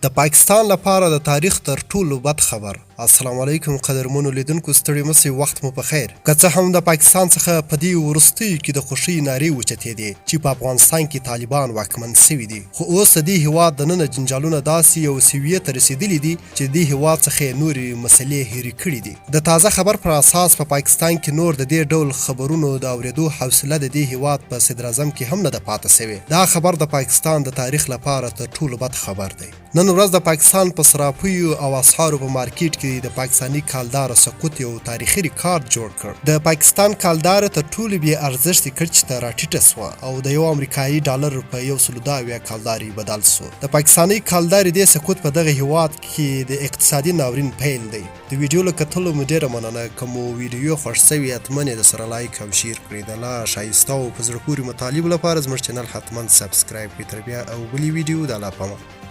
د پاکستان لپاره د تاریخ تر ټولو بد خبر. السلام علیکم قدرمنو لیدونکو، ستړي مه سئ، وخت مو په خیر. که څه هم د پاکستان څخه په دې وروستیو کې د خوښۍ نارې اوچتېدې چې په افغانستان کې طالبان واکمن سوي دي، خو اوس د دې هیواد دننه جنجالونه داسې یو سویې ته رسېدلي دي چې د دې هیواد څخه یې نورې مسلې هیرې کړي دي. د تازه خبر پر اساس په پاکستان کې نور د دې ډول خبرونو د اورېدو حوصله د دې هېواد په صدراعظم کې هم نه ده پاته شوې. دا خبر د پاکستان د تاریخ لپاره تر ټولو بد خبر دی. نن ورځ د پاکستان په صرافیو او اسعارو په مارکیټ کې د پاکستاني کالدار سقوط یو تاریخي ریکارډ جوړ کړ. د پاکستان کالدار تر ټولو بې ارزښتې کچې ته راټیټه شوه او د یو امریکايي ډالر په 172 کالدارې بدل شو. د پاکستانۍ کالدارې دې سقوط په دغه هېواد کې د اقتصادي ناورین پیل دی. د ویډیو له کتلو مو ډیره مننه، که مو ویډیو خوښ سوي حتمن یې درسره لایک او شیر کړئ. د لا ښایسته او په زړه پورې مطالبو لپاره زموږ چینل حتمن سبسکرایب کړئ. تر بیا او بلې ویډیو، د الله په امان.